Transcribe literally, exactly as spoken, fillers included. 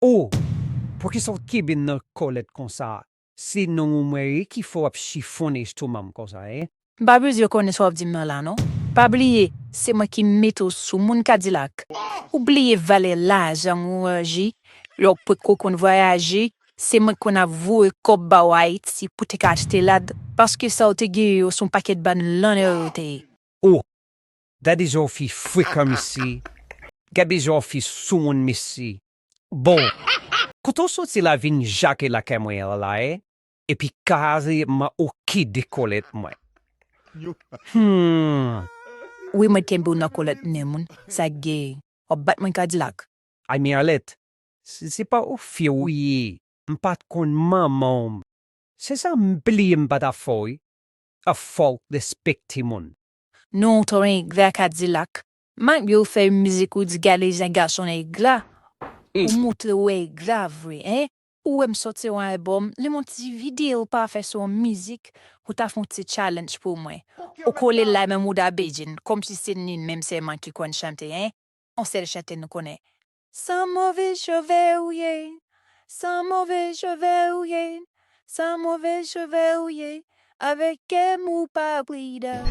O, poukisa w kenbe nan kòlèt konsa? Se non w mwen ye ki fè w ap chifonnen estomak m konsa, en? M pa bezwen konnen sa w ap di m nan la non. Pa bliye, se mwen ki mete w sou moun Kadilak. Ou bliye valè lajan m ou raje, lè w potko konn vwayaje, se mwen k konn ap voye kòb ba w Ayiti pou te ka achte lad, paske sa w te genyen yo se yon pakèt bann lannè yo te ye. O, gade jan w fi frekan mesye, gade jan w fi soumoun mesye. Bon, kote w soti la vin jake lakay mwen an la, en? Epi kaze m ou kenbe kòlèt mwen. Hmm. Wi, mwen t kenbe w nan kòlèt nen moun. Sa k gen? W ap bat mwen Kadilak? Ay men Alèt, se, se pa ou fi ou ye. M pa t konn manman w. Se sa m bliye m pa ta fè w, wi. A fò w respekte moun. Non, w twò engra Kadilak. Malgre w fè yon mizik ou di gade jan gason engra, ou montre w engra vre, en? Ou wè m sòti yon albòm, li m yon ti videyo pa fè sou yon mizik, ou ta fè yon ti challenge pou mwen. Ou kole l la menm ou da Beijing, kòmsi se nou menm sèlman ki konn chante, en? Yon sèl chante nou konnen. San move cheve ou ye, san move cheve ou ye, san move cheve ou ye, avèk kè m ou pa pridan.